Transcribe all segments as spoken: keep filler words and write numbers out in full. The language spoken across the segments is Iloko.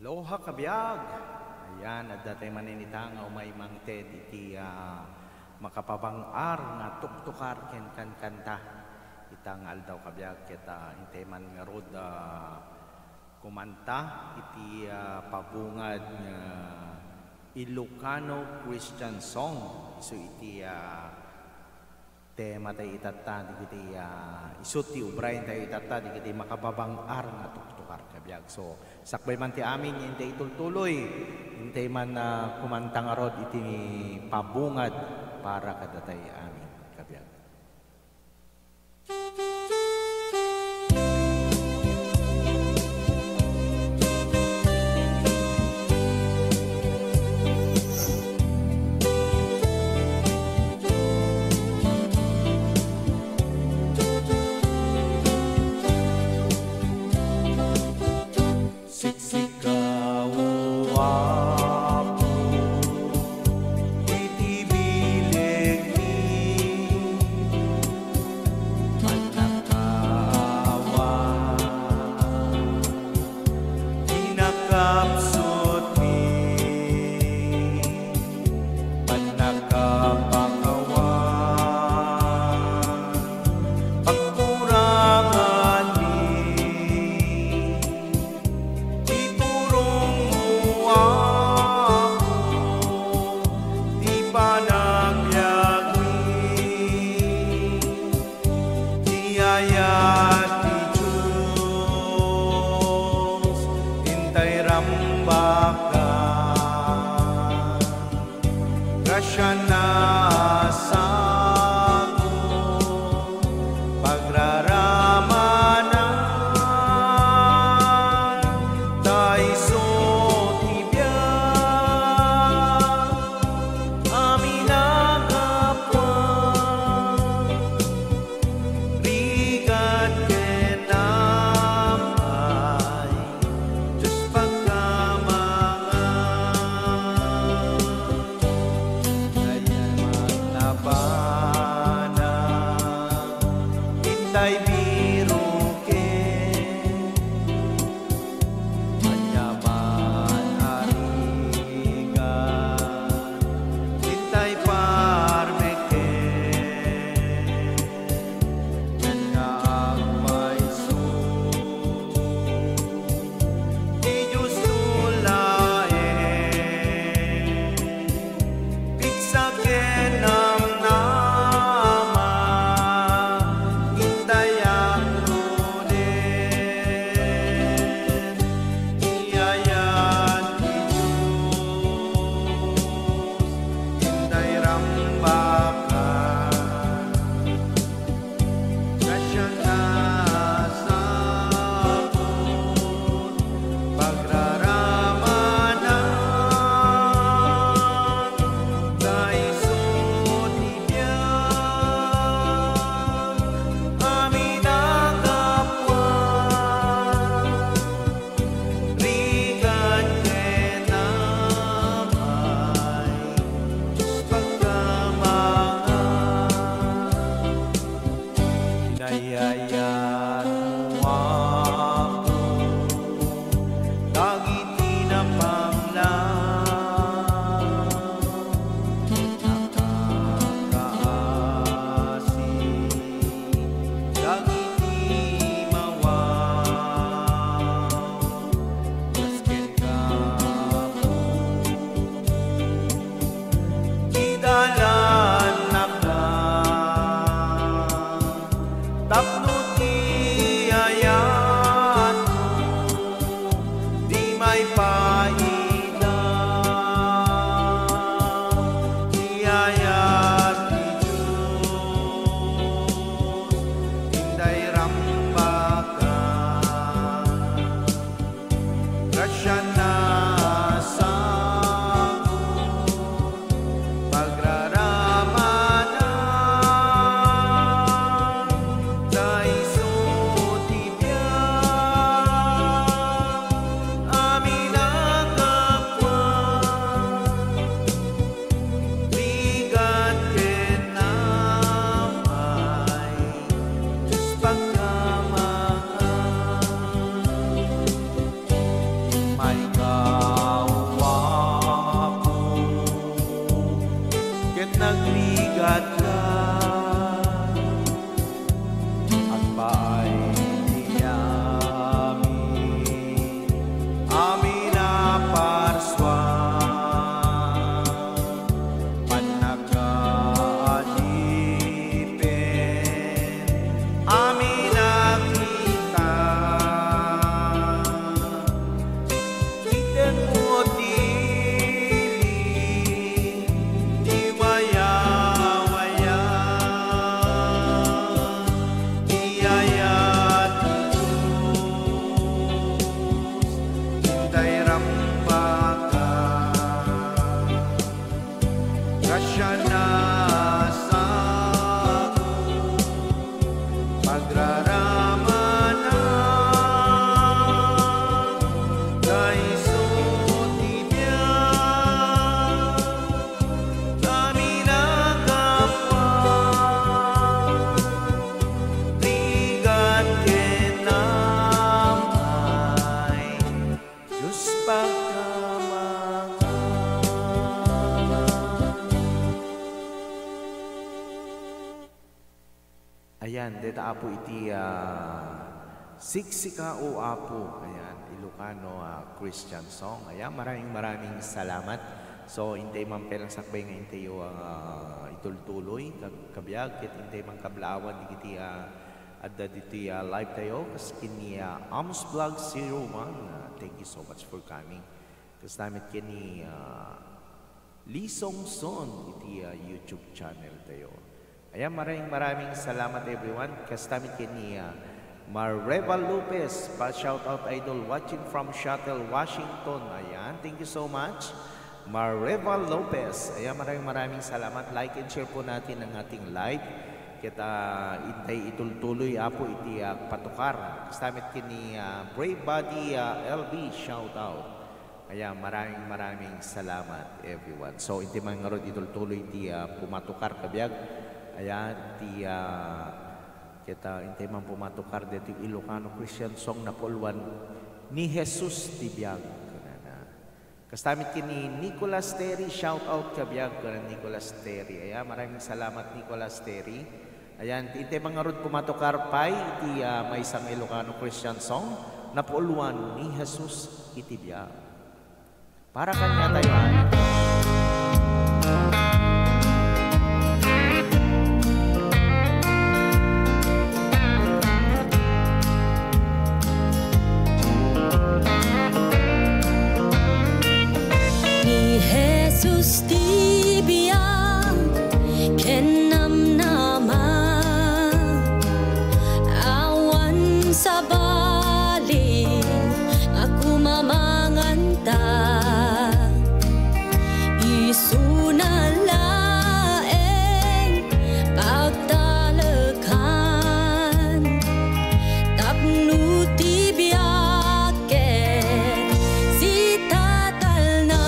Aloha, kabiag! Ayan, adda tayo manen ita nga umay mangted iti, ah, makapabang-ar nga tuktukar ken kankanta. Ita nga aldaw, kabiag, ket, ah, intay man ngarud, ah, kumanta iti, ah, pabungad nga Ilocano Christian song. Isu iti, ah, tema tayo itatta, digiti, ah, isu ti ubrayen tayo itatta, digiti makababang-ar nga tuktukar, kabiag. So, sakbay man ti amin, intay itultuloy, intay man, ah, kumanta ngarud iti pabungad para kadatayo amin, kabiag. Siksikaw, O Apo, iti bilegmi, Iti, ah, Siksika, O Apo. Ayan, Ilocano, ah, Christian song. Ayan, maraming, maraming salamat. So, intay man pay lang sakbay nga intayo, ah, itultuloy, ka-, kabiag, ket intay man kablaawan dagiti, ah, adda ditoy, ah, live tayo, kas ken ni, ah, Ams Vlog zero one. Ah, thank you so much for coming. Kasta met ken ni, ah, Lisong Son iti, ah, YouTube channel tayo. Ayan, maraming, maraming salamat, everyone. Kasta met ken ni, ah, Mareva Lopez, pa-shoutout, idol, watching from Seattle, Washington. Ayan, thank you so much, Mareva Lopez. Ayan, maraming, maraming salamat. Like and share po natin ang ating live. Ket, ah, intay itultuloy, Apo, iti, ah, patukar. Kasta met ken ni, ah, Brave Body, ah, L B, shoutout. Ayan, maraming, maraming salamat, everyone. So, intay man ngarud itultuloy ti, ah, pumatukar, kabiag. Ayan, ti, ah, ket, ah, intay man pumatukar ditoy Ilocano Christian song, napuuluan, "Ni Jesus ti Biag," kunana. Kasta met ken ni Nicolas Terry, shout out, kabiag, ken Nicolas Terry. Ayan, maraming salamat, Nicolas Terry. Ayan, intay man ngarud pumatukar pay iti, ah, maysa nga Ilocano Christian song, napuuluan, "Ni Jesus iti Biag." Para kaniatayo, amin. Ni Jesus ti biag ken namnama, awan sabali nga kumamanganta. Isuna laeng pagtalekan tapno ti biag ket sitatalna.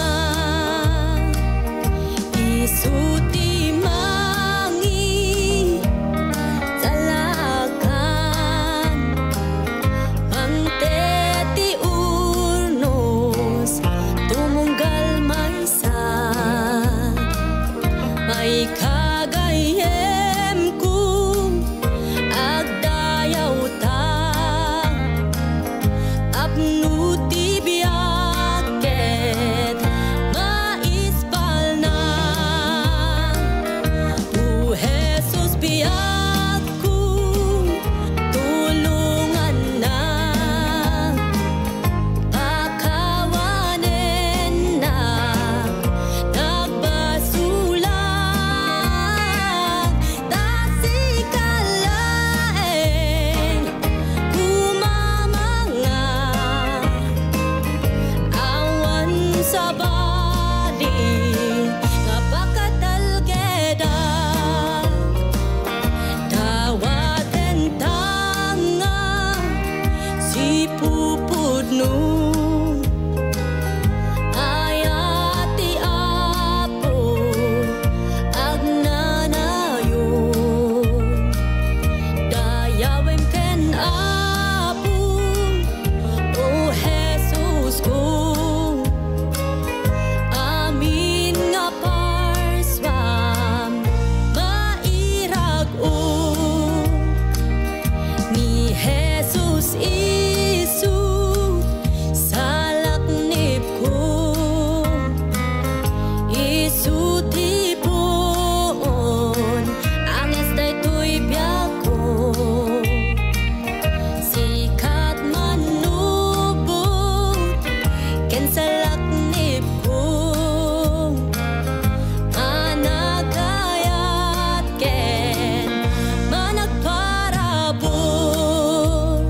Isu ti mangisalakan, mangted ti urnos, tumunggal maysa. Maikagayyemko, agdayawta, tapno ti biag ket maispalna. O Jesus, biagko, tulongannak, pakawanennak, nagbasolak, ta sika laeng kumamanga. Awan sabali nga pakatalgedak, dawaten tanga sipupudno. Aya ti Apo agnanayon. Dayawem ken Apo, O Jesusko. Amin nga parsuam mairag-o. Ni Jesus isu salaknibko. Isu ti puon, anges daytoy biagko. Sikat manubot ken salaknibko, managayat ken managparabur.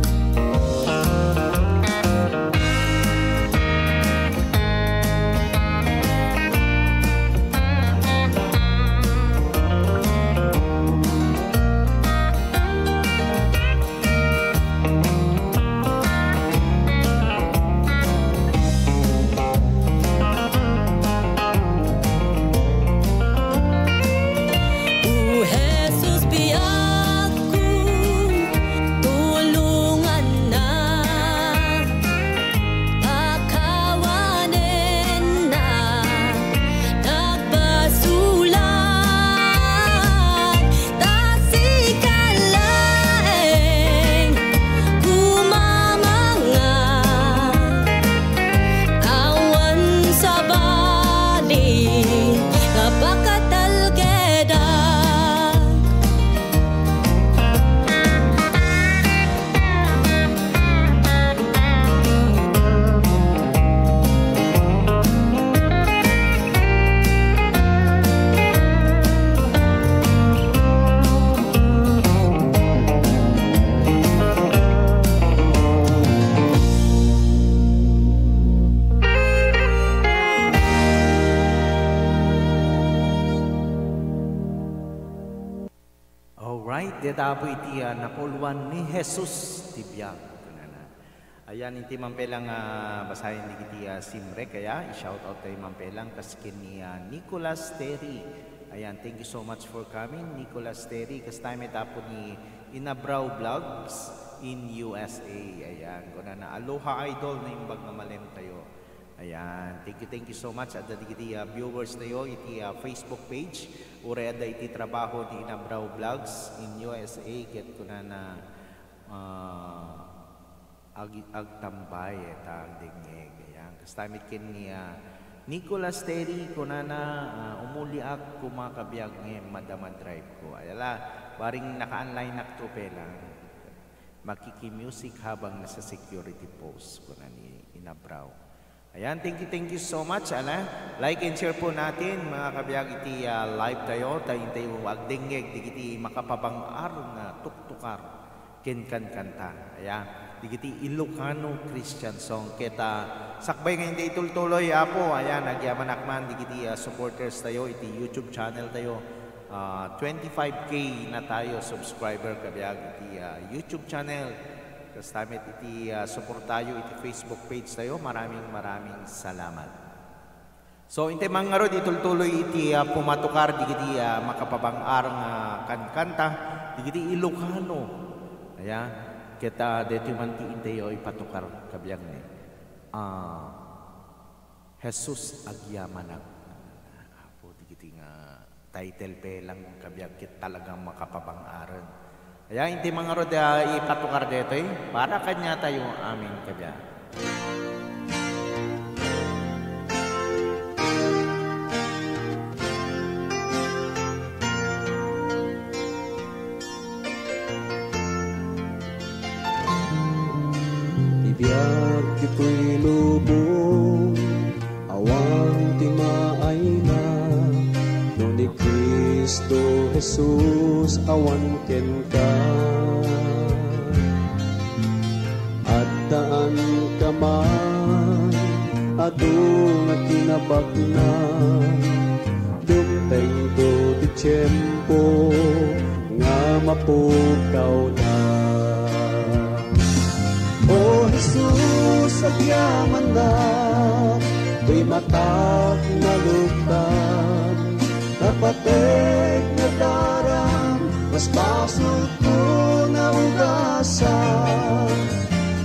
Tapo iti, ah, napuluan ni Jesus ti biag, kunana. Ayan, inti man pelang, ah, basayen dagiti, ah, simrek, aya, i-shout out tayo man pelang, kas ken ni, ah, Nicolas Terry. Ayan, thank you so much for coming, Nicolas Terry. Kas tayo met apo ni Inabrao Vlogs in U S A. Ayan, kunana, "Aloha, idol, naimbag nga malem tayo." Ayan, thank you, thank you so much. Adda dagiti, ah, viewers tayo iti, ah, Facebook page, uray adda iti trabaho ni Inabrao Vlogs in U S A, ket kunana, ah, ag-, agtambay, ta agdengngeg. Ayan, kasta met ken ni, ah, Nicolas Terry, kunana, ah, "Umuliak koma kabiag ngem madama drive ko." Ayala, barring naka-online nakto pelang. Makiki-music habang nasa security post, kuna ni Inabrao. Ayan, thank you, thank you so much. Ala, like and share po natin, mga kabiag, iti, ah, live tayo. Tayo, tayo agdengngeg, digiti makapabang-ar nga tuktukar ken kankanta. Ayan, digiti Ilocano Christian song. Ket, ah, sakbay nga iti itultuloy, Apo, ayan, agyamanak man, digiti, ah, supporters tayo, iti YouTube channel tayo. Ah, twenty-five K na tayo subscriber, kabiag, iti, ah, YouTube channel. Kasta met iti, ah, suportayo iti Facebook page tayo. Maraming, maraming salamat. So, intay man ngarud, itultuloy iti, ah, pumatukar digiti, ah, makapabang-ar nga kankanta, digiti Ilocano. Aya, ket, ah, detoy man ti intayo ipatukar, kabiag, ne. Ah, Jesus, agyamanak. Apo, digiti nga title pelang, kabiag, ket talagang makapabang-aren. Aya, inti man ngarud, ah, ipatukar detoy, para kaniatayo. Amen, kabiag. Ti biag ditoy lubong, awan ti maayna, no ni Cristo Jesus awan kenka. Addaanka man, adu nga kinabaknang, dumtengto ti tiempo nga mapukawna. O Jesus, agyamanak, toy matak naluktan, napateg nadaram, mas basolko naugasan.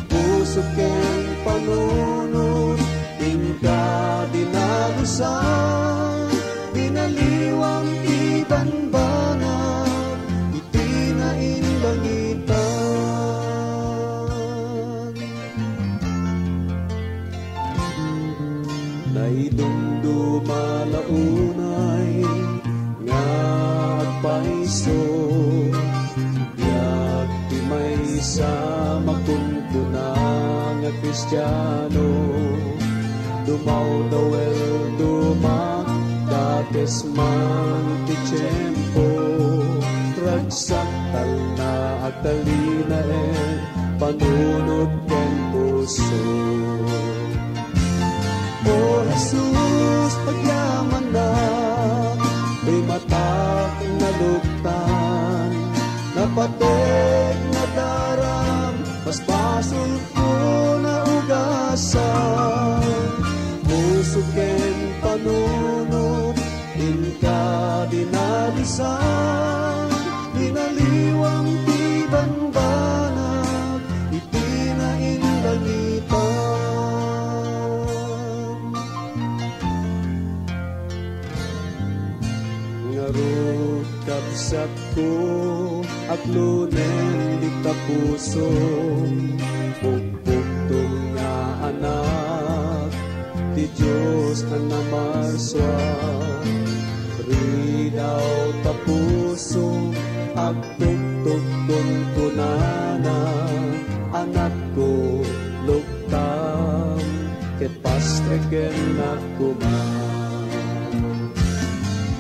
Puso ken panunot, inka dinalusan, dinaliwam ti banbanag, iti nainlangitan. Naidumduma la unay nga agpaiso, biag ti maysa makunkuna nga Kristiano. Dumawdawel, dumakdakes man ti tiempo, ragsak talna, agtalinaed, panunot ken puso. O Jesus, agyamanak, toy matak naluktan, napateg nadaram, mas basolko naugasan. Puso ken panunot, inka dinalusan, dinaliwam ti banbanag, iti nainlangitan. Ngarud, kabsatko, aglunen dita puso, bukbukto nga anak ti Dios a namarsua. Ridaw ta puso, agtuktukon kunana, anakko, luktam, ket pastreken koma.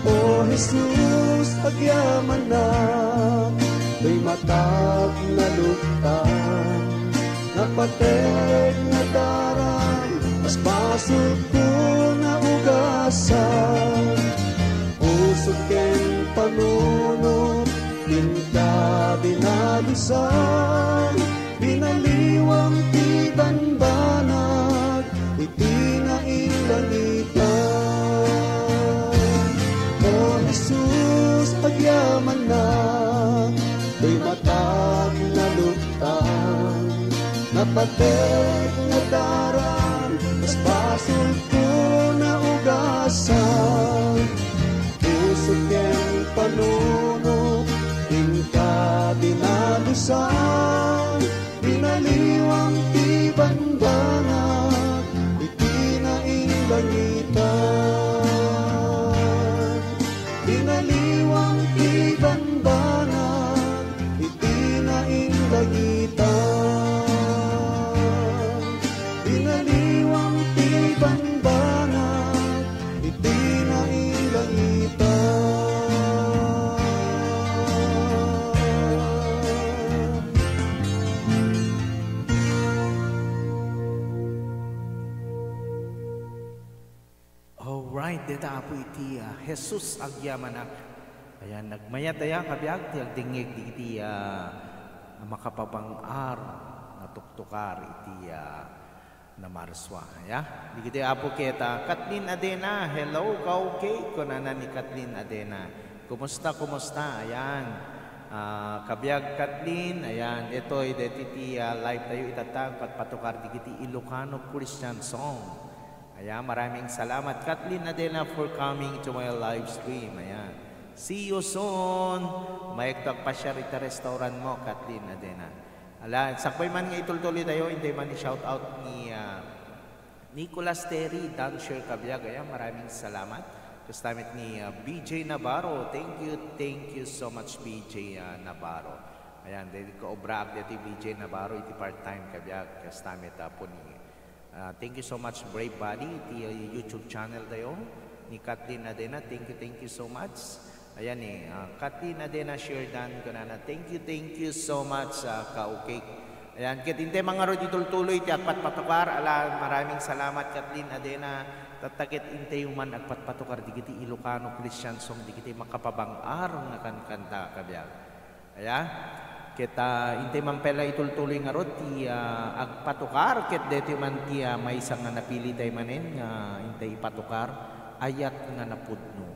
O Jesus, agyamanak, toy matak naluktan, napateg nadaram, mas basolko naugasan. Puso ken panunot, inka Bisan binaliwang ti banbanag iti nainlangitan. O Jesus, agyamanak, toy matag naluktan, napatek nga daram, basbasolko naugasan. Puso ken panunot, inka dinadusa, binaliwang ti banbanag iti nainlangitan. Binaliwang ti banbanag iti nainlangitan. Binaliwang ti banbanag iti nainlangitan. Alright, deta Apo iti, ah, Jesus agyamanak. Ayan, nagmayat aya, kabiag, ti agdingngeg digiti, ah, makapabang-ar nga tuktukar iti, ah, na Marsua. Aya, digiti Apo ket, ah, Kathleen Adena. Hello, kaukay, kunana ni Kathleen Adena. Kumusta, kumusta? Ayan. Ah, kabiag Kathleen, ayan, itoy, deti ti, ah, live tayo, itatta, patpatukar digiti Ilocano Christian song. Ayan, maraming salamat, Kathleen Adena, for coming to my live stream. Ayan. See you soon. Mayegto agpasiar ita restaurant mo, Kathleen Adena. Ala, sakbay man nga itultuloy tayo, intay man i-shout out ni, ah, Nicolas Terry, Dancer Kabiag. Ayan, maraming salamat. Kastamit ni, ah, B J Navarro. Thank you, thank you so much, B J, ah, Navarro. Ayan, dahil kaobraak dati B J Navarro, iti part-time kabiag. Kastamit, ah, po ni Ah, thank you so much, Brave Body, iti, uh, YouTube channel tayo ni Kathleen Adena. Thank you, thank you so much. Ayan eh, ah, Kathleen Adena Sheridan, kunana, thank you, thank you so much, ah, kaukay. Ayan, ket intay man ngarud itultuloy ti agpatpatukar, ala, maraming salamat, Kathleen Adena. Tatta ket intay man agpatpatukar digiti Ilocano Christian song, digiti makapabang-ar nga kankanta, kabiag. Aya, ket, ah, intay man pay la itultuloy ngarud ti, ah, agpatukar, ket detoy man ti, ah, maysa nga napilitay manen nga intay ipatukar, Ayat nga Napudno.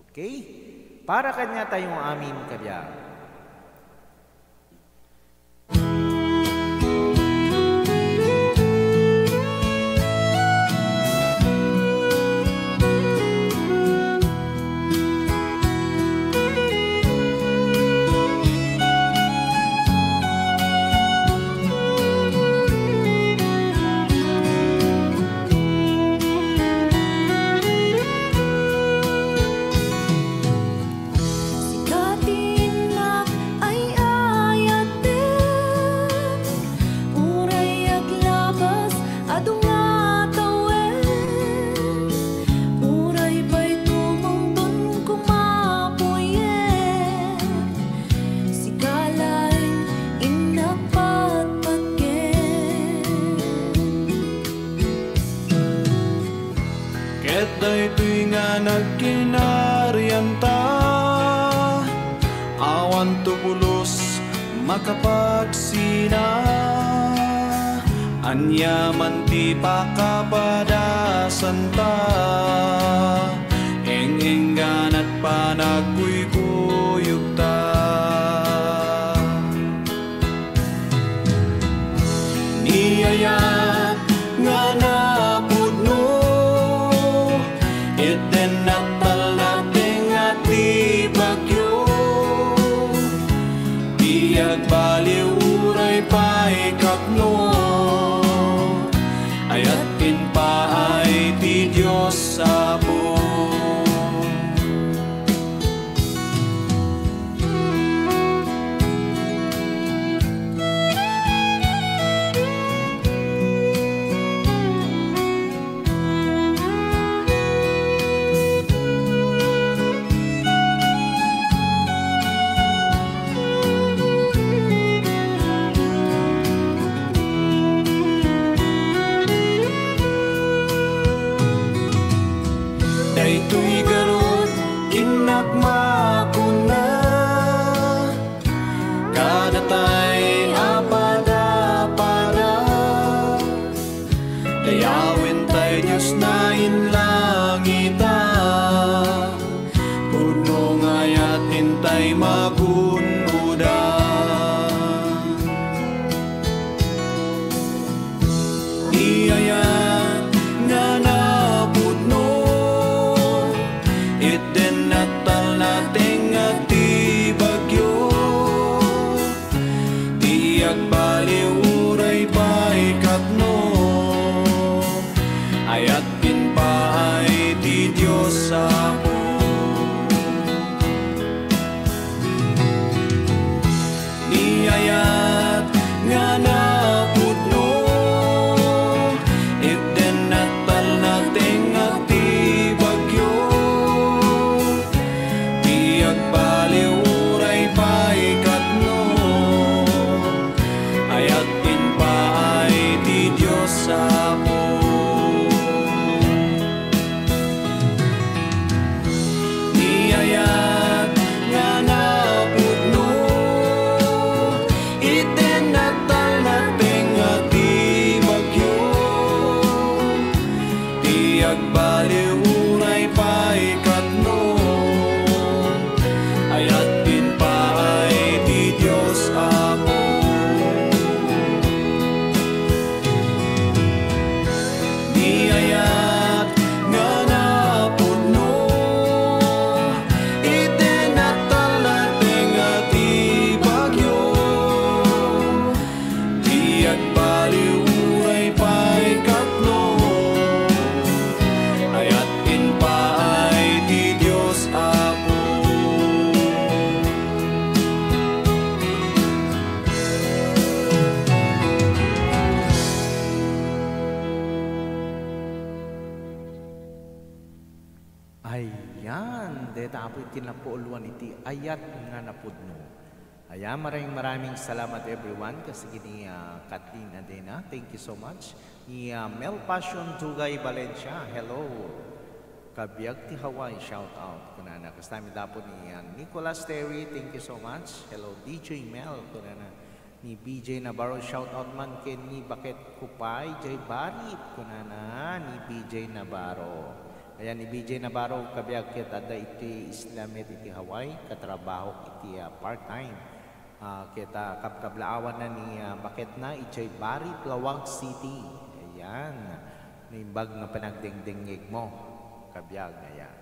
Okay? Para kaniatayo amin, kabiag. Sika ti innak ay ayaten, uray aglabas adu nga tawen, uray pay tumungton kumapuyen, sika laeng innak patpatgen. Ket daytoy nga nagkinarianta, awan to pulos makapagsina. Ania man ti pakapadasanta, eng-engganat panagkuykuyogta. Ni Ayat nga Napudno, itden natalnateng a ti bagyo, ti agbaliw uray pay kapno, ayat ken paay ti Dios Apo. deta, Apo, iti napuuluan iti ayat nga napudno. Ayan, maraming, maraming salamat, everyone. Kasla ni, ah, Kathleen Adena, thank you so much. Ni, ah, Mel Passion Dugay Valencia, hello. Kabiag ti Hawaii, shout out, kunana. Kasta met laeng ni, ah, Nicholas Terry, thank you so much. Hello, D J Mel, kunana. Ni B J Navarro, shout out man ken ni baketko pay, jay Barit, kunana ni B J Navarro. Ayan, ni B J Navarro, kabiag, ket adda iti isla met iti Hawaii, katrabahok iti, ah, part-time. Ah, ket, ah, kabkablaawanna ni, ah, baketna idiay Barit, Laoag City. Ayan. Naimbag nga panagdengdengngegmo, kabiag, ayan.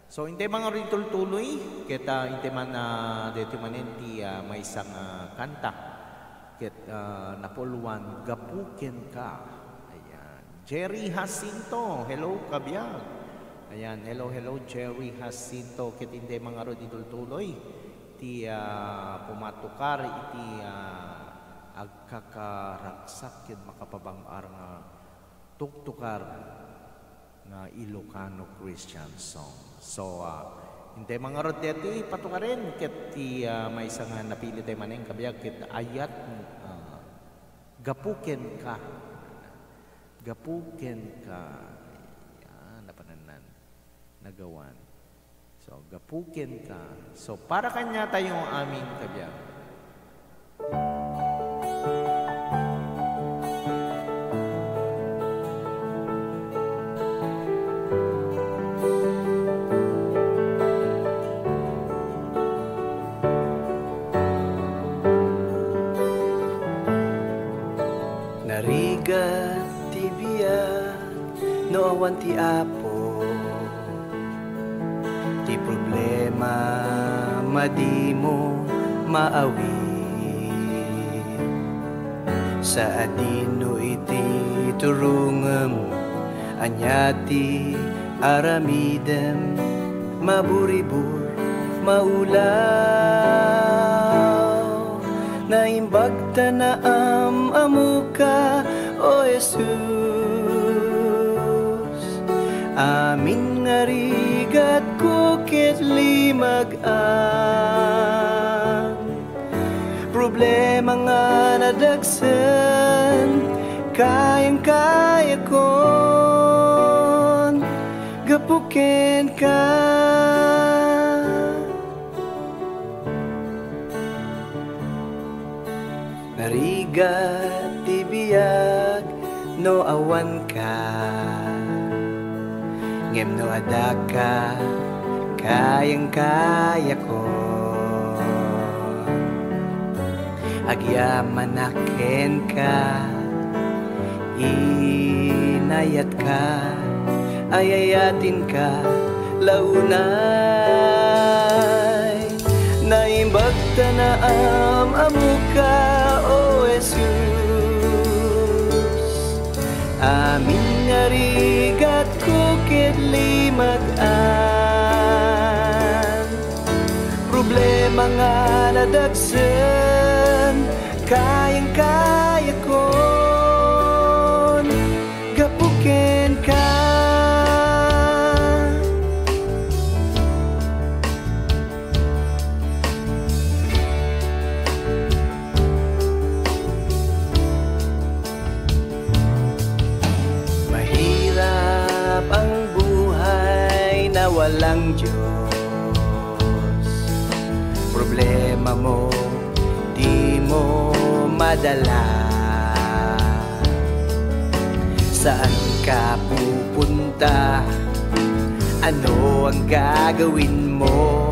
So, intay man ngarud itultuloy, ket, ah, intay man, ah, daytoy manen ti, ah, maysa nga kanta. Ket, ah, napuuluan, Gapu Kenka. Ayan. Jerry Jacinto, hello, kabiag. Ayan, hello, hello, Jerry Jacinto. Ket intay man ngarud itultuloy ti, ah, pumatukar iti, ah, agkakaragsak ken makapabang-ar nga tuktukar nga Ilocano Christian song. So, ah, intay man ngarud daytoy patukaren ket ti, ah, maysa nga napilitayo manen, kabiag, ket ayat, ah, Gapu Kenka. Gapu Kenka. Yan, napanannan. Nagawan. So, Gapu Kenka. So, para kaniatayo amin, kabiag. Narigat ti biag no awan ti Apo. Ti problema, madimo maawit. Saadino iti turongem? Ania ti aramidem? Maburibur, maulaw. Naimbag ta naam-amoka, O Jesus. Amin nga rigatko ket limag-am. Problema nga nadagsen, kayang-kayakon. Gapu kenka. Narigat ti biag no awanka, ngem no adaka, kayang-kayakon. Agyamanak kenka, inayatka, ayayatenka la unay. Naimbag ta naam-amoka, O Jesus. Amin nga rigatko ket limag-am. Problema nga nadagsen, kayang-kayakon. Gapu kenka. Mahirap ang buhay na walang Diyos. Problema mo, di mo madala. Saan ka pupunta? Ano ang gagawin mo?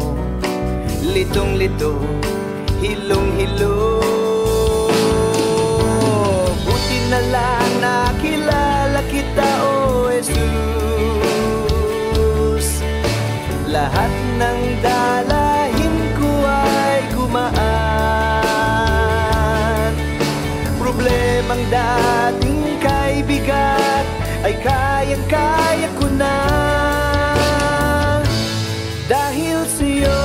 Litong-lito, hilong-hilong. Buti na lang nakilala kita, O Jesus. Lahat ng dalahin ko ay gumaan. Problemang dating kay bigat ay kayang-kaya ko na dahil sa'yo.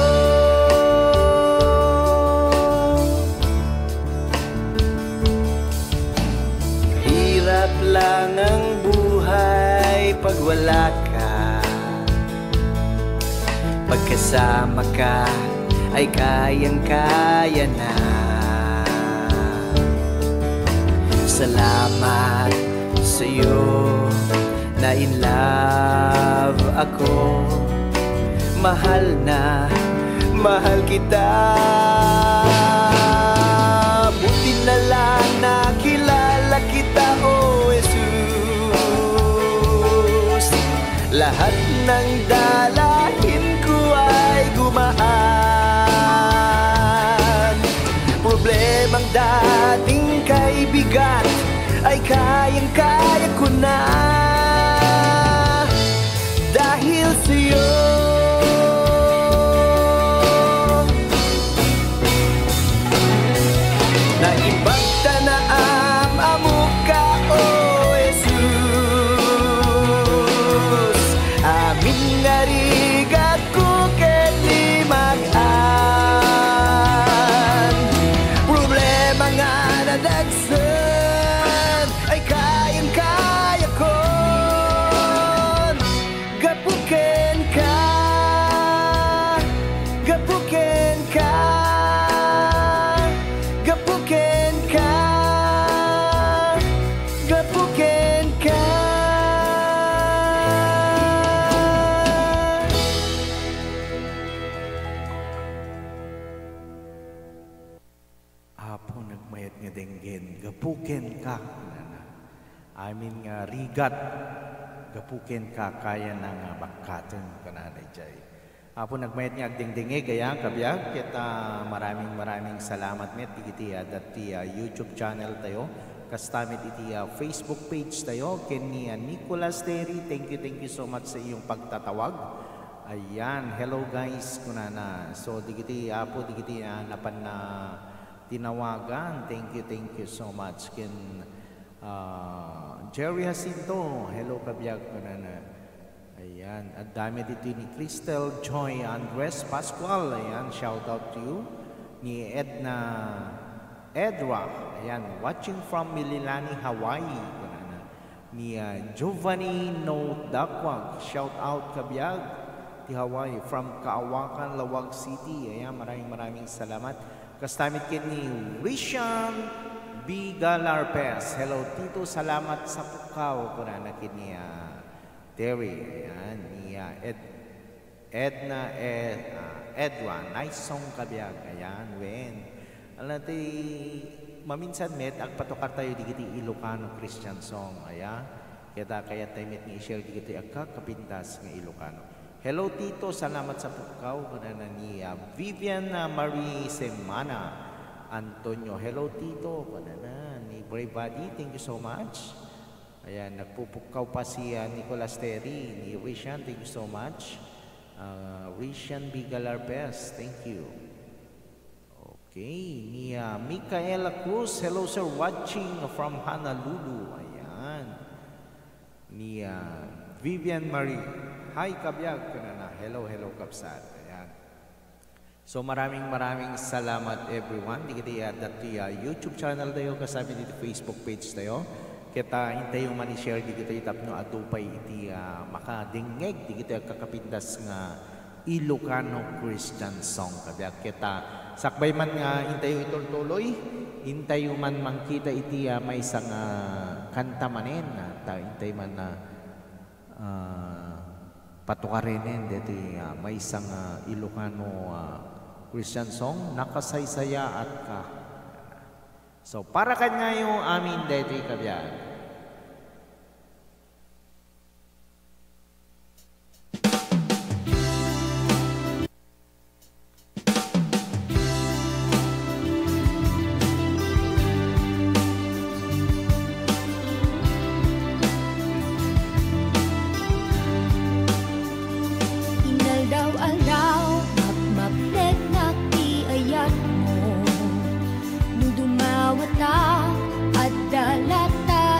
Hirap lang ang buhay pag wala ka. Pagkasama ka ay kayang-kaya na. Salamat sa'yo, na in love ako. Mahal na mahal kita. Buti na lang nakilala kita, O Jesus. Lahat ng dalahin ko ay gumaan. Problemang dating kay bigat ay kayang-kaya ko na dahil sa'yo. Naimbag ta naam-amok ka, O Jesus. Amin nga rigatko ket ni mag-an. Problema nga nadagsen ay kayang-kaya kon gapu kenka, gapu kenka, gapu kenka, gapu kenka. Apo, nagmayat nga denggen, gapu kenka, kunana. Amin nga rigat, gapu kenka, kayana nga bakkaten, kunana idiay. Apo, nagmayat nga agdengdengngeg, aya, kabiag, ket, ah, maraming, maraming salamat met dagiti, ah, dati, ah, YouTube channel tayo, kasta met iti, ah, Facebook page tayo, ken ni, ah, Nicolas Terry, thank you, thank you so much sa iyong pagtatawag. Ayan, hello guys, kunana. So, dagiti, Apo, dagiti, ah, napan na tinawagan. Thank you, thank you so much. Ken, ah, Jerry Jacinto, hello, kabiag, kunana. Ayan, adda met ditoy ni Cristel Joy Andres Pascual. Ayan, shout out to you. Ni Edna, Edra, ayan, watching from Mililani, Hawaii, kunana. Ni, ah, Giovanni No Dakwag, shout out, kabiag, ti Hawaii, from Kaawakan, Laoag City. Ayan, maraming, maraming salamat. Kasta met ken ni Rishan B Galarpes. Hello, Tito, salamat sa pukkaw, kunana ken ni, ah, Terry. Ayan, ni, ah, Ed-, Edna, Ed-, ah, Edwa, nice song, kabiag. Ayan, wen. Ala, ti maminsan met, agpatukar tayo digiti Ilocano Christian song, aya. Ket kayat tayo met nga i-share digiti agkakapintas nga Ilocano. Hello, Tito, salamat sa pukkaw, kunana ni, ah, Vivian, ah, Marie Semana Antonio. Hello, Tito, kunana ni Brave Buddy, thank you so much. Ayan, nagpupukkaw pa si, ah, Nicolas Terry, ni Rishan, thank you so much. Ah, Rishan B Galarpes, thank you. Okay, ni, ah, Micaela Cruz, hello sir, watching from Honolulu. Ayan. Ni, ah, Vivian Marie, hi kabiag, kunana. Hello, hello, kabsat. Ayan. So, maraming, maraming salamat, everyone. Digiti, ah, dati, ah, YouTube channel tayo, kasami dito Facebook page tayo. Ket, ah, intayo man i-share digitoy tapno adu pay iti, ah, makadengngeg digitoy agkakapintas nga Ilocano Christian song. Kabiag ket, ah, sakbay man nga intayo itultuloy, intayo man mangkita iti, ah, maysa nga kanta manen, ah, ta intay man, ah, ah, patukarenen deti, ah, maysa nga Ilocano, ah, Christian song, Nakasaysayaat Ka. So, para kaniayo amin deti kabiag. Inaldaw-aldaw, mapmapneknak ti ayatmo. No dumawata, adda latta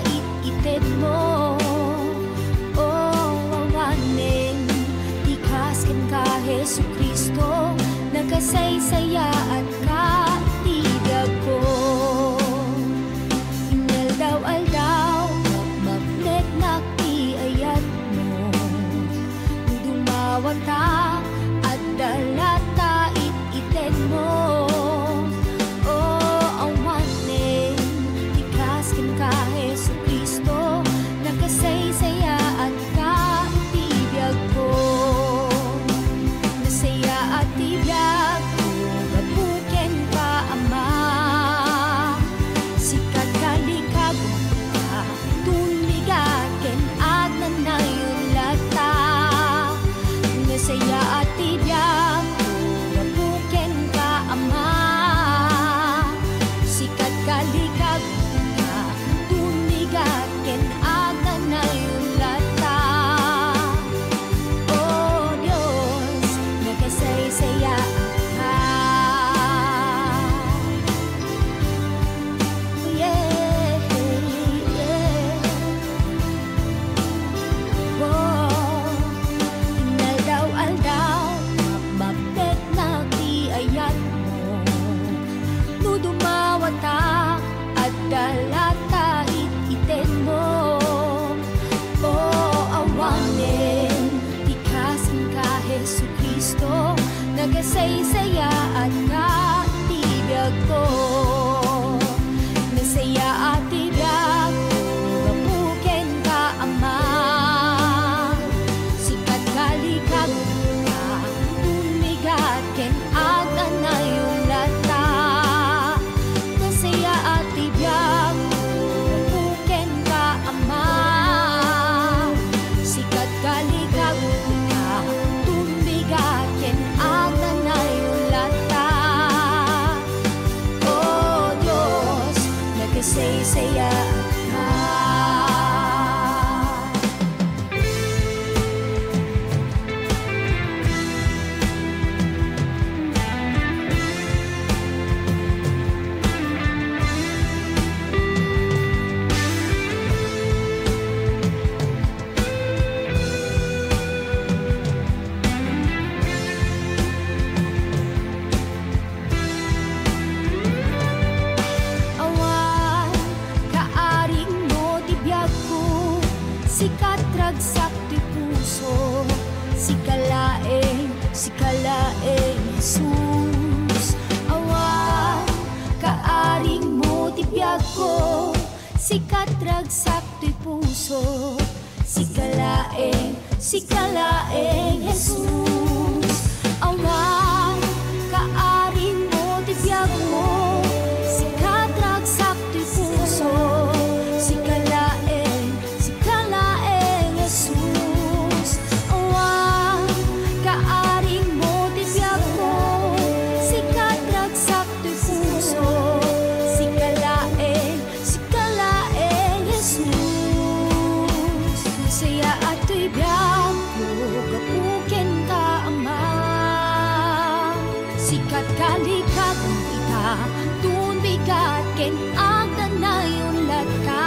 Sika ti ragsak ti puso, sika laeng, sika laeng, Jesus. Awan kaaring mo ti biagko, sika ti ragsak ti puso, sika laeng, sika laeng, Jesus. Awan kaaring mo ti biagmo, sika ti ragsak ti puso, sika laeng, sika laeng, Jesus. Awan kaaring mo ti biagmo, sika ti ragsak ti puso, sika laeng, sika laeng, Jesus. Nasayaat toy biagko gapu kenka, Ama. Sika ti kalikagko ita, tun bigat ken agdannayon latta.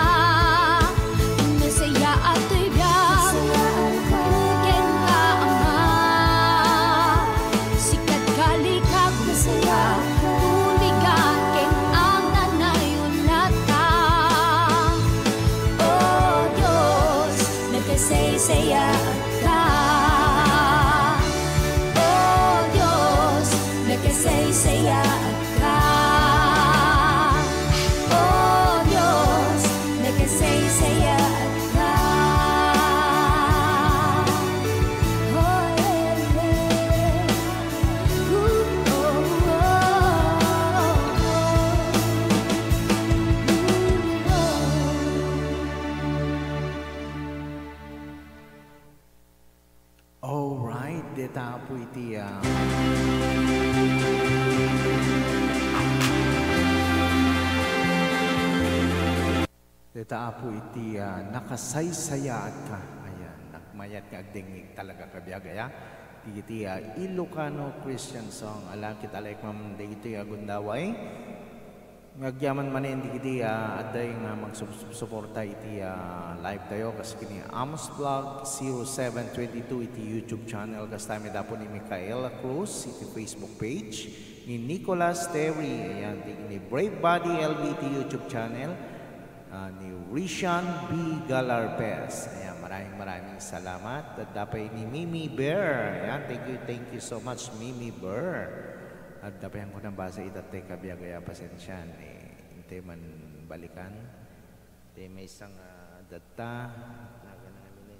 Nasayaat toy biagko gapu kenka, Ama. Sika ti kalikagko ita, tun bigat ken agdannayon latta. O Dios, nagkasaysayaatka. O Dios, nagkasaysayaatka. O Dios, nagkasaysayaatka. Alright, deta Apo iti, ah, deta Apo iti, ah, nakasaysayaatka. Ayan, nagmayat nga agdengngeg talaga, kabiag, aya. Dagiti, ah, Ilocano Christian song. Ala, kita laeng man dagiti, ah, gundaway. Nga agyaman manen dagiti, ah, adda nga magsub-, suporta iti, ah, live tayo, kas ken ni Amos Vlog zero seven twenty-two iti YouTube channel, kasta met Apo ni Micaela Cruz iti Facebook page, ni Nicolas Terry, ayan, ti, ni Brave Body L B iti YouTube channel, ah, ni Rishan B Galarpez. Ayan, maraming, maraming salamat. Adda pay ni Mimi Bear. Ayan, thank you, thank you so much, Mimi Bear. Adda pay, haanko nabasa ita, ti kabiag, aya, pasensian, eh, intay man balikan. Ti maysa nga datta, nagan nga mini.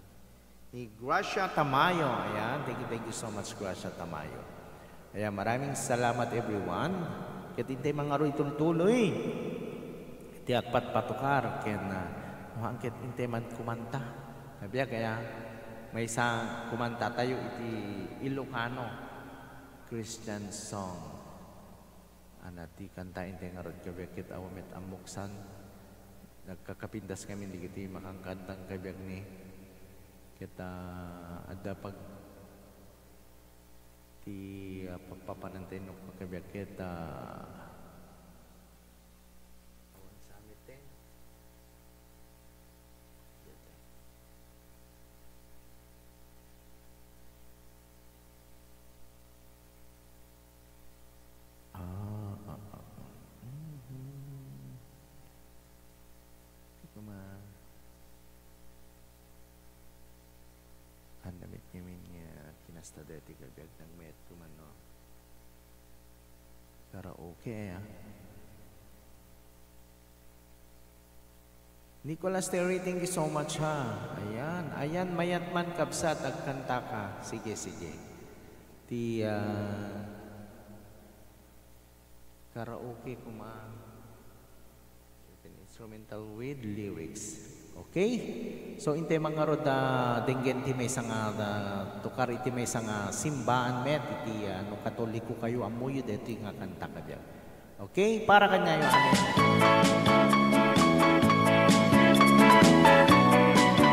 Ni Gracia Tamayo, ayan. Thank you, thank you so much, Gracia Tamayo. Ayan, maraming salamat, everyone. Ket intay man ngarud itultuloy ti agpatpatukar ken, ah, no, ket intay man kumanta. Kabiag, aya, maysa kumanta tayo iti Ilocano Christian song. Ana, ti kanta intay ngarud, kabiag, ket awan met ammoksan. Nagkakapintas ngamin dagiti makankanta, kabiag, ni. Ket, ah, adda pag-, ti, ah, pagpapanantay no, kabiag, ket, ah, awan sa amin, te. Ah, ah, ah, ah. Mhm. Di ko ma-, Haan met ngamin nga kinasta daytoy kabiag, nagmayat ko man, no? Karaoke, ah. Nicolas Terry, thank you so much, ha. Ayan. Ayan, mayat man, kabsat, agkantaka. Sige, sige. Ti, ah, karaoke koma. Instrumental with lyrics. Okay? So, intay man ngarud, ah, denggen ti maysa nga, ah, tukar iti maysa nga simbaan met iti, ah, no Katoliko kayo, ammoyo daytoy nga kanta, kabiag. Okay, para kaniayo, amen.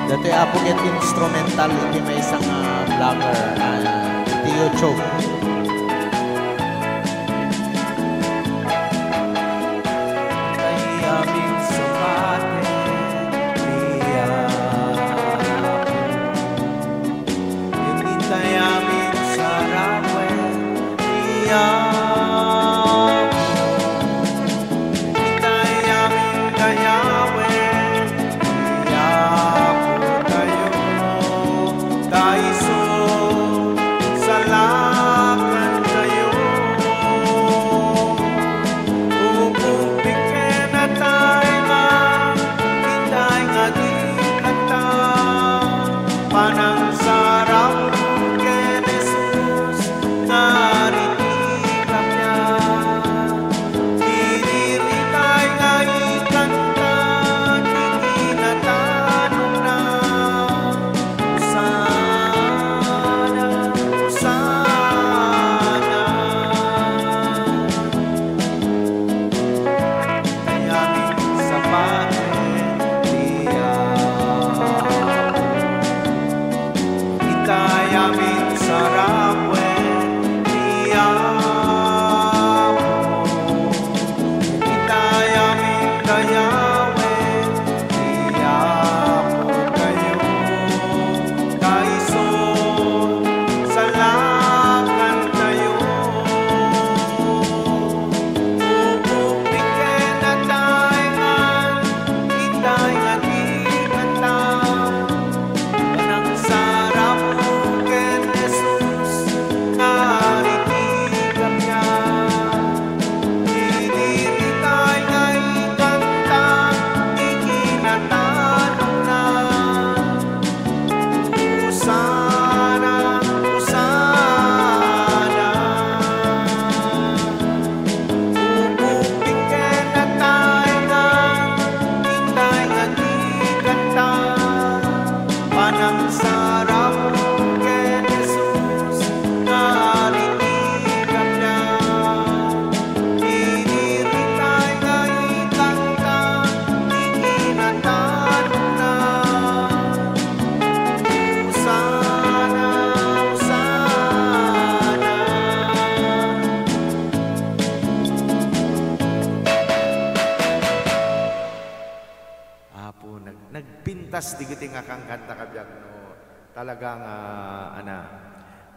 Daytoy, Apo, ket instrumental iti maysa nga vlogger, ah, iti YouTube. Kayaming sukaten, Apo. Iti kayaming sarawen, Apo. Iti kayaming gayawen, Apo tayo. Digiti nga kankanta, kabiag, no, talaga nga, ana,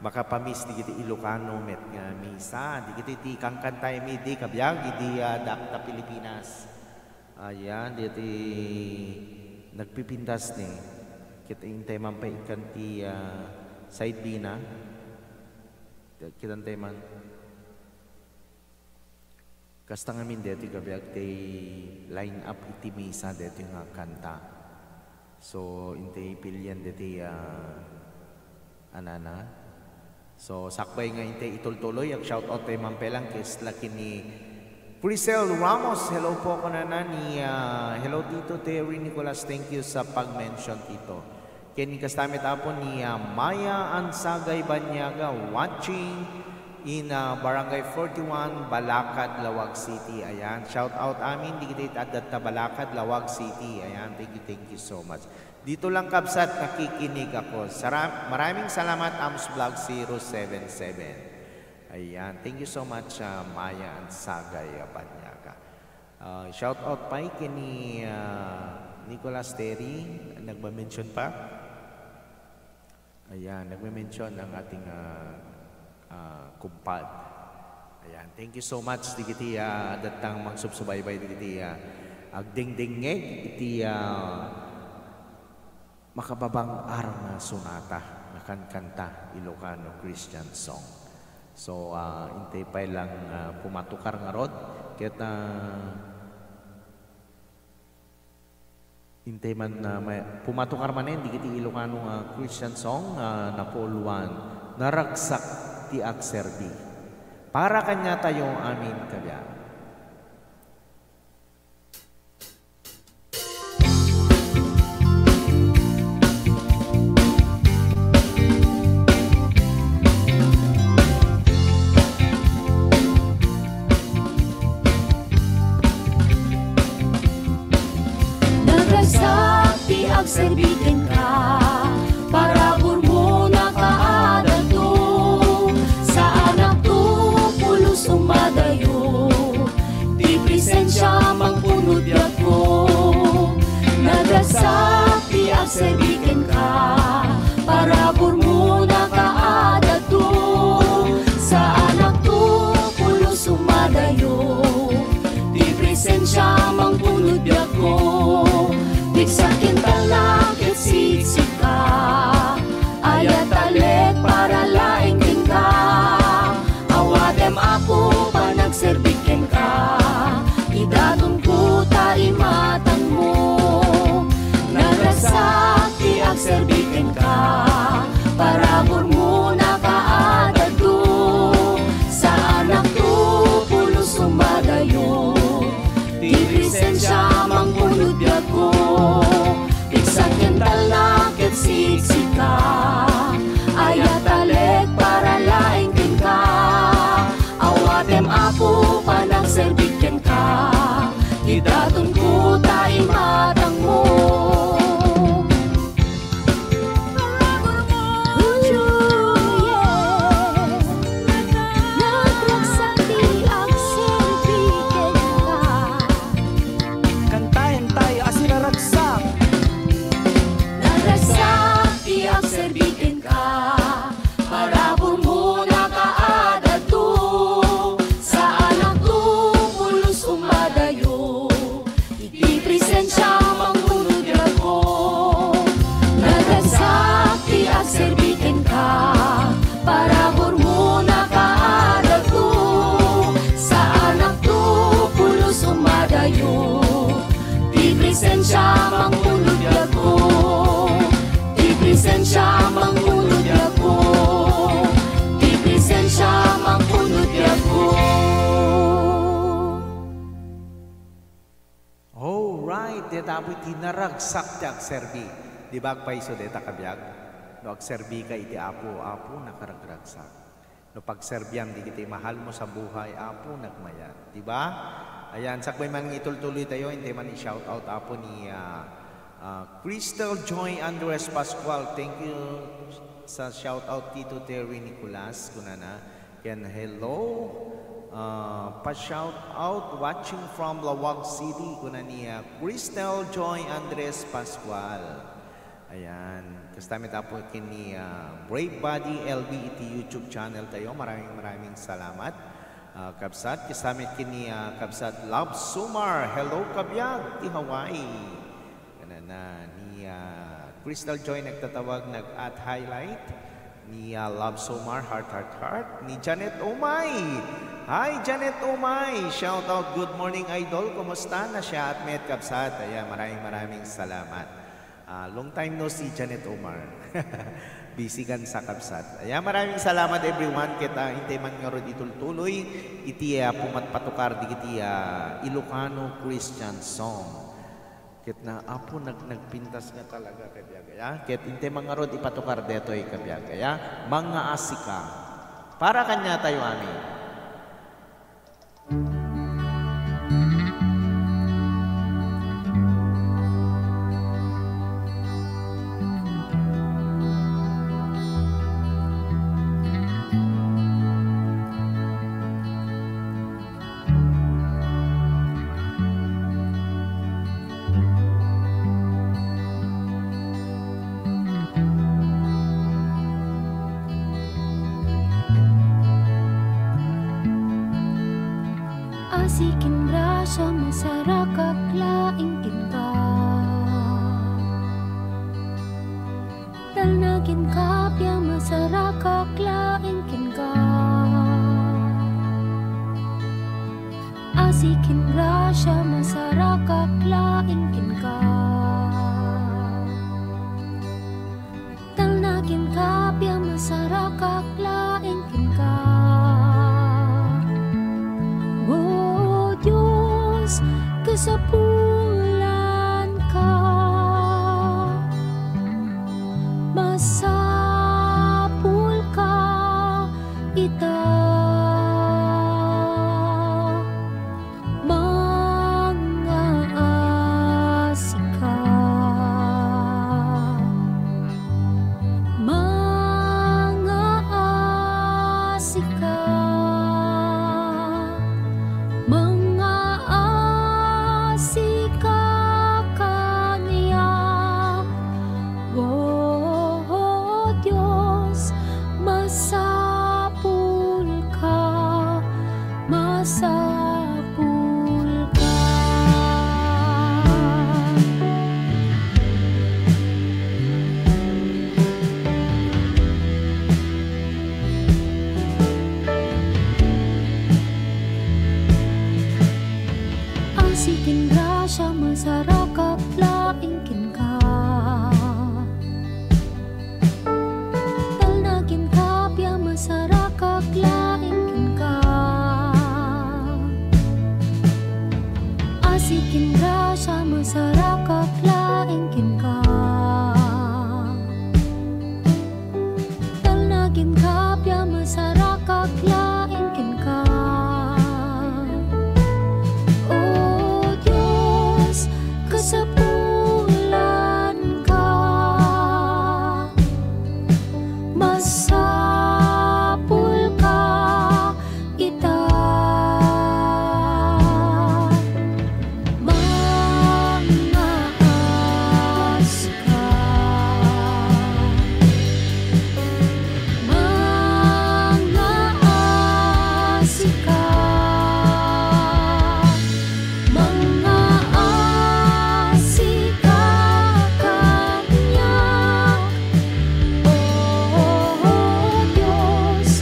makapamiss digiti Ilocano met nga misa. Digiti ti kankanta mi idi, kabiag, idi, ah, Dakta Pilipinas. Ayan, diti nagpipintas ni. Ket intay man pay ikkan ti, ah, side B na. Kitantay man. Kasta ngamin deti, kabiag, ti line up iti misa deti nga kanta. So, intay pilian deti, ah, anana. So, sakbay nga intay itultuloy, ag-shout out tayo man pay lang kis laki ni Priscel Ramos. Hello po, kunana ni, ah, hello, Tito Terry Nicolas. Thank you sa pag-mention, Tito. Ken kasta met, Apo, ni, ah, Maya Ansagay Banyaga, watching in, ah, Barangay forty-one, Balakad, Laoag City. Ayan, shout out amin, digiti adda ta Balakad, Laoag City. Ayan, thank you, thank you so much. Dito lang, kabsat, nakikinig ako. Sara-, maraming salamat, Ams Vlog zero seven seven. Ayan, thank you so much, ah, Maya Ansagay, ah, Banyaga. Ah, shout out pay ken ni, ah, Nicolas Terry, nagme-mention pa. Ayan, nagme-mention ang ating, ah, ah, kumpad. Ayan, thank you so much digiti, ah, adda tang magsubsubaybay digiti, ah, agdengdengngeg iti, ah, makababang-ar nga sonata nga kankanta, Ilocano Christian song. So, ah, intay pay lang, ah, pumatukar ngarud ket, ah, intay man, ah, may, pumatukar manen digiti Ilocano nga Christian song, ah, napuuluan, Naragsak ti Agserbi. Para kaniatayo amin, kabiag. Naragsak ti agserbi kenka, paraburmo nakaadalto. Saanakto pulos umadayo, ti presensiam mangpunod biagko. Naragsak ti agserbi kenka, paraburmo nakaadalto. Saanakto pulos umadayo, ti presensiam mangpunod biagko. Pigsaken talna ket siksika, ayat talek para laeng kenka. Awatem, Apo, panagserbik kenka, idatonko ta imatangmo. Naragsak ti agserbi kenka, paraburmo nakaadalto. Saanakto pulos umadayo, ti presensiam mangpunod biagko. Pigsaken talna ket siksika, ayat talek para laeng kenka. Awatem, Apo, panagserbik kenka, idatonko ta imatangmo. Naragsak ti agserbi kenka. Kantaentayo a sinaragsak. Naragsak ti agserbi kenka, paraburmo nakaadalto. Saanakto pulos umadayo, iti presensiam mangpunod biagko. Naragsak ti agserbi kenka, paraburmo nakaadalto. Saanakto pulos umadayo, ti presensiam mangpunod biagko. Ti presensiam mangpunod biagko. Ti presensiam mangpunod biagko. Alright, dayta, Apo, iti naragsak ti agserbi. Di ba, agpayso dayta, kabiag? No agserbika iti Apo, Apo, nakaragragsak. No pagserbiam digiti mahalmo sa buhay, Apo, nagmayat. Di ba? Ayan, sakbay man itultuloy tayo, intay man i-shout out, Apo, ni, ah, ah, Crystal Joy Andres Pascual. Thank you sa shout out, Tito Terry Nicolas, kunana. Ken hello, ah, pa-shout out, watching from Laoag City, kuna ni, ah, Crystal Joy Andres Pascual. Ayan. Kasta met, Apo, ken ni, ah, Brave Body L B iti YouTube channel tayo. Maraming, maraming salamat, ah, kabsat. Kasta met ken ni, ah, kabsat Love Sumar. Hello, kabiag, ti Hawaii. Kanana, ni, ah, Crystal Joy nagtatawag, nag-at highlight. Ni, ah, Love Sumar, heart, heart, heart. Ni Janet Umay. Hi, Janet Umay. Shout out, good morning, idol. Kumusta? Nasayaat met, kabsat. Ayan, maraming, maraming salamat. Ah, long time no see, Janet Umar. Busy kan sa, kabsat. Ayan, maraming salamat, everyone. Ket, ah, intay man ngarud itultuloy iti, ah, pumatpatukar dagiti, ah, Ilocano Christian song. Ket na, Apo, nag-, nagpintas nga talaga, kabiag aya. Ket intay man ngarud ipatukar detoy, kabiag aya. Mangngaasika. Para kaniatayo amin. Asi ken grasia, masarakak laeng kenka. Talna ken kappia, masarakak laeng kenka. Asi ken grasia, masarakak laeng kenka. Talna ken kappia, masarakak laeng kenka. O Dios, kasapulanka, masapulka ita. Mangngaasika. Mangngaasika. Mangngaasika kaniak. O Dios, masapulka, masapulka. Asi ken grasia, masarakak laeng kenka. Talna ken kappia, masarakak laeng kenka. Asi ken grasia, masarakak laeng kenka. Talna ken kappia, masarakak laeng kenka. O Dios, kasapulanka, masapulka ita. Mangngaasika. Mangngaasika. Mangngaasika kaniak. O Dios,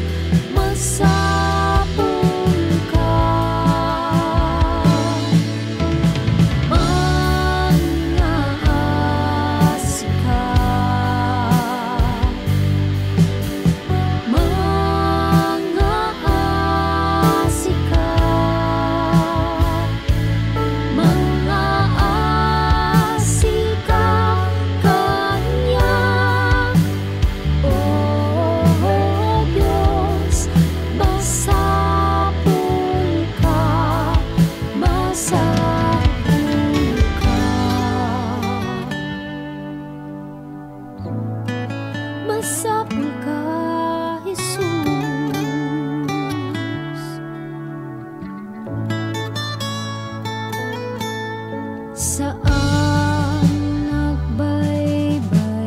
masapulka. Mangngaasika. Mangngaasika. Mangngaasika kaniak. O Dios, masapulka, masapulka. Masapulka, Jesus. Saan nagbaybay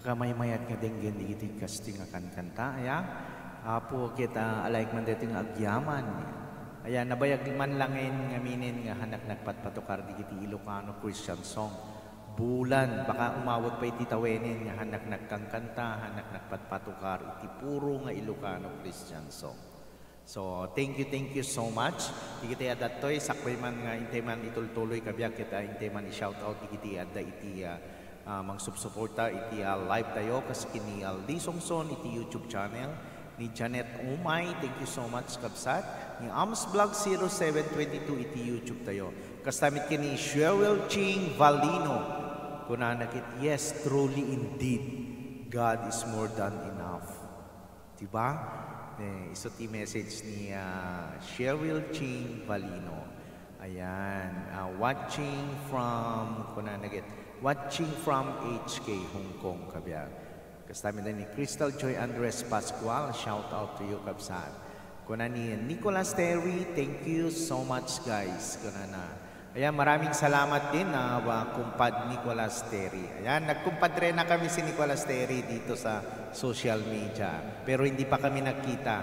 Kamaymayat nga denggen digiti kastoy nga kankanta, aya? Apo, ket, ah, alaek man daytoy nga agyaman. Aya, nabayag man laeng ngaminen nga hannak nagpatpatukar digiti Ilocano Christian song. Bulan, baka umawat pay iti tawenen nga hannak nagkankanta, hannak nagpatpatukar iti puro nga Ilocano Christian song. So, thank you, thank you so much. Digiti adda ditoy, sakbay man nga intay man itultuloy, kabiag, ket, ah, intay man i-shout out digiti adda iti, ah, ah, mangsupsuporta iti, ah, live tayo, kas ken ni Aldi Songson iti YouTube channel, ni Janet Umay, thank you so much, kabsat, ni Ams Vlog zero seven twenty-two iti YouTube tayo. Kasta met ken ni Sherwell Ching Valino, kunana ket, "Yes, truly indeed, God is more than enough." Diba? Eh, isu ti message ni, ah, Sherwell Ching Valino. Ayan, ah, watching from, kunana ket, watching from H K, Hong Kong, kabiag. Kasta met ni Crystal Joy Andres Pascual, shout out to you, kabsat. Kuna ni Nicolas Terry, "Thank you so much, guys." Kunana. Ayan, maraming salamat din, ah, wa-, kumpad Nicolas Terry. Ayan, nagkumpadre na kami si Nicolas Terry dito sa social media. Pero hindi pa kami nagkita.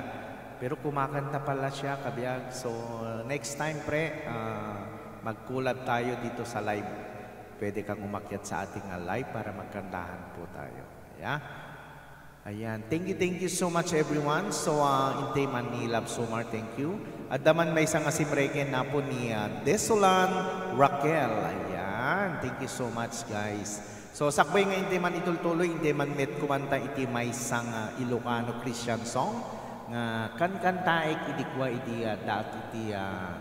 Pero kumakanta pala siya, kabiag. So, next time, pre, ah, mag-collab tayo dito sa live. Pwede kang umakyat sa ating, ah, live para magkantahan po tayo. Ayan. Ayan. Thank you, thank you so much, everyone. So, ah, intay man ni Love Summer, thank you. Adda man maysa nga simreken napo ni, ah, Desolan Raquel. Ayan. Thank you so much, guys. So, sakbay nga intay man itultuloy, intay man met kumanta iti maysa nga Ilocano Christian song nga kankantaek idi kua idi, ah, daat iti, ah,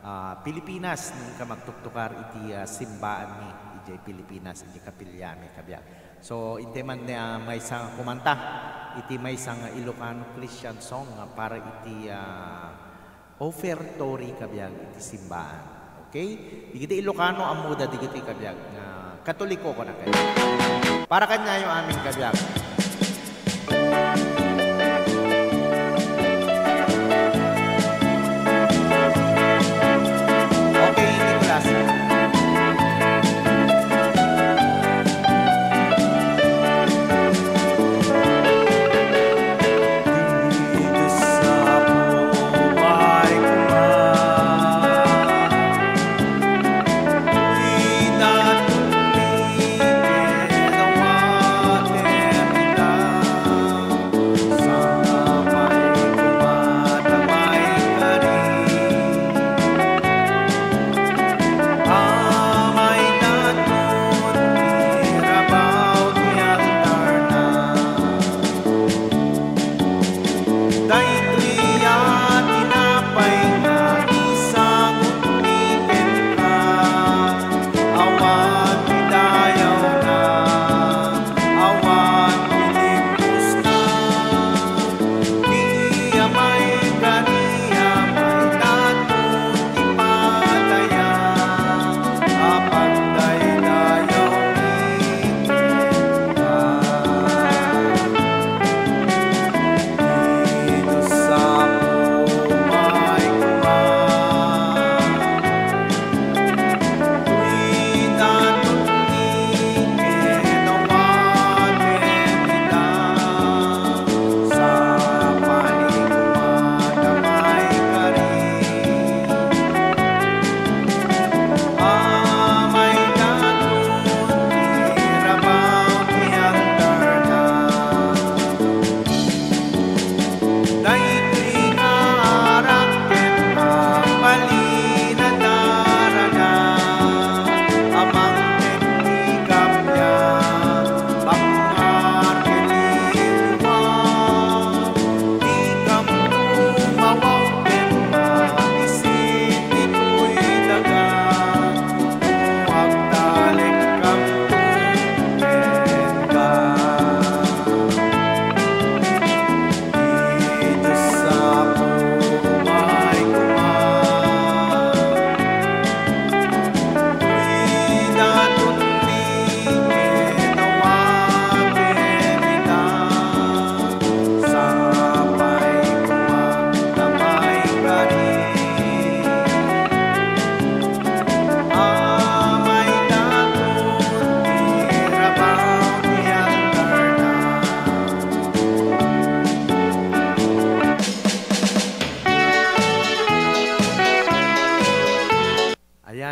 ah, Pilipinas, ni ka magtuktukar iti, ah, simbaanmi, idiay Pilipinas, iti kapilliami, kabiag. So, intay man, ah, maysa nga kumanta iti maysa nga Ilocano Christian song nga para iti, ah, offertory, kabiag, iti simbaan. Okay? Digiti Ilocano, ammoda digiti, kabiag, nga Katoliko, kuna kayo. Para kaniayo amin, kabiag. Okay, Nicolas.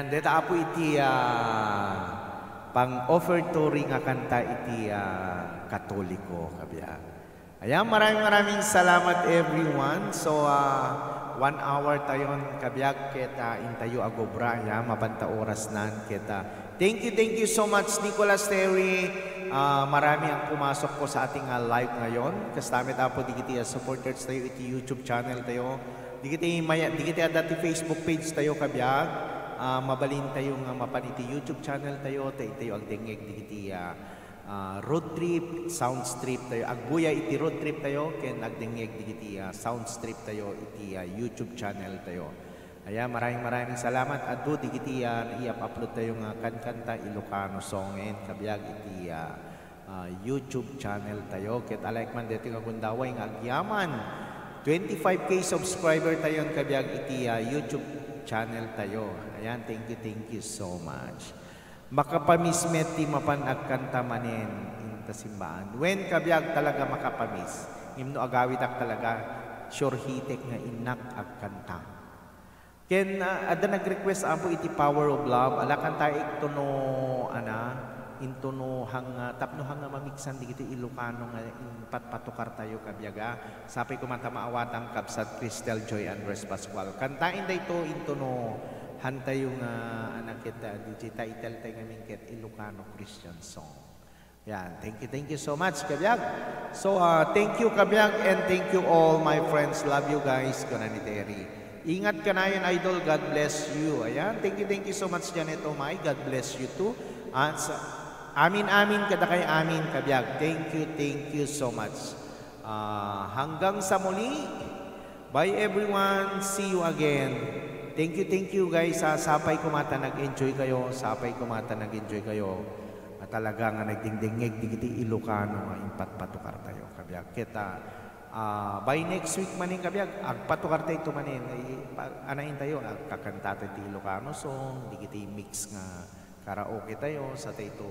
Deta, Apo, iti, ah, pang-offertory nga kanta iti, ah, Katoliko, kabiag. Ayan, maraming, maraming salamat, everyone. So, ah, one hour tayon, kabiag, ket, ah, intayo agobra, ayan, mapanta orasnan, ket, ah, thank you, thank you so much, Nicolas Terry. Ah, marami ang pumasok po sa ating, ah, live ngayon. Kasta met, Apo, digiti, ah, supporters tayo iti YouTube channel tayo. Digiti maya-, digiti adda ti Facebook page tayo, kabiag. Ah, mabalin tayo nga mapan iti YouTube channel tayo, ta intayo agdengngeg digiti, ah, ah, road trip, sounds trip tayo. Agbuya iti road trip tayo, ken agdengngeg digiti, ah, sounds trip tayo iti, ah, YouTube channel tayo. Ayan, maraming, maraming salamat. Adu digiti, ah, i-upload tayo nga kankanta Ilocano song, ayan, kabiag iti, ah, ah, YouTube channel tayo. Ket alay man daytoy nga gundaway nga agyaman twenty-five K subscriber tayon, kabiag, iti, ah, YouTube channel tayo. Ayan, thank you, thank you so much. Makapamis met ti mapan agkanta manen inta simbaan. Wen, kabiag, talaga makapamis. Ngem no agawidak talaga, sure hitek nga innak agkanta. Ken, ah, adda nag-request, Apo, iti Power of Love. Ala, kantaek intono, ana, intono hanga, tapno hanga mamiksan digiti Ilocano nga impatpatukar tayo, kabiag, a. Sapay koma ta maawatam, Kabsat Cristel Joy Andres Pascual. Kantaen dayto intono hantayo nga, ana, ket, ah, digital title tayo ngamin ket Ilocano Christian Song. Yan. Thank you, thank you so much, kabiag. So, ah, thank you, kabiag, and thank you all, my friends. Love you guys, kuna ni Terry. Ingat kanayon, idol. God bless you. Ayan. Thank you, thank you so much, Janet Omay. God bless you too. At sa, amin, amin, kadakay, amin, kabiag. Thank you, thank you so much. Ah, hanggang sa muli. Bye everyone. See you again. Thank you, thank you guys, ha. Sapay koma ta nag-enjoy kayo. Sapay koma ta nag-enjoy kayo. At talaga nga nagdingdingngeg digiti Ilocano nga impatpatukar tayo, kabiag. Ket, ah, by next week manen, kabiag, agpatukar tayo ito manen. Ay, pa-, anayin tayo, agkakanta tayo ti Ilocano song, digiti mix nga karaoke tayo, sa tayo ito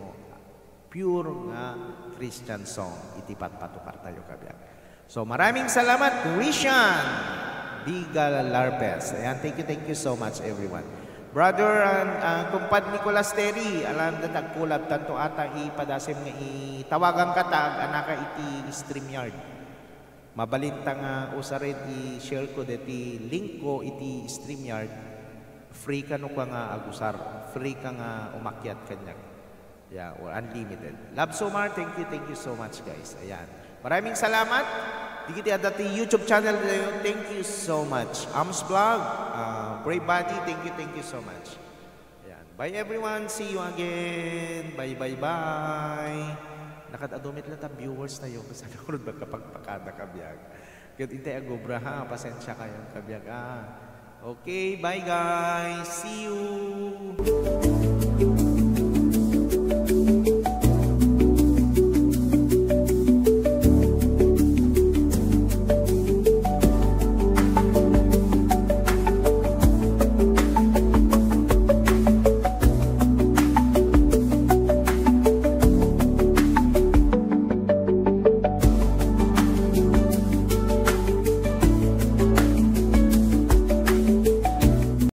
pure nga Christian song iti patpatukar tayo, kabiag. So, maraming salamat, Christian Diga Larpes. Ayan, thank you, thank you so much, everyone. Brother, ah, ah, Kumpad Nicolas Terry, alam da tagkulab, tanto ata ipadasem nga itawagan ka ta ag-anaka iti StreamYard. Mabalinta nga usaren i-share ko deti link ko iti StreamYard. Free ka no ka nga agusar, free ka nga umakyat kaniak. Yeah, or unlimited. Love Somar, thank you, thank you so much, guys. Ayan. Maraming salamat. Digiti adda ti YouTube channel tayo. Thank you so much. Ams Vlog, ah, Brave Body, thank you, thank you so much. Ayan. Bye everyone. See you again. Bye, bye, bye. Nakad-adu met latta viewers tayo. Basta nakurod magkapagpakada, kabiag. Ket intay agobra, ha. Pasensya kayo, kabiag, ah. Okay, bye guys. See you.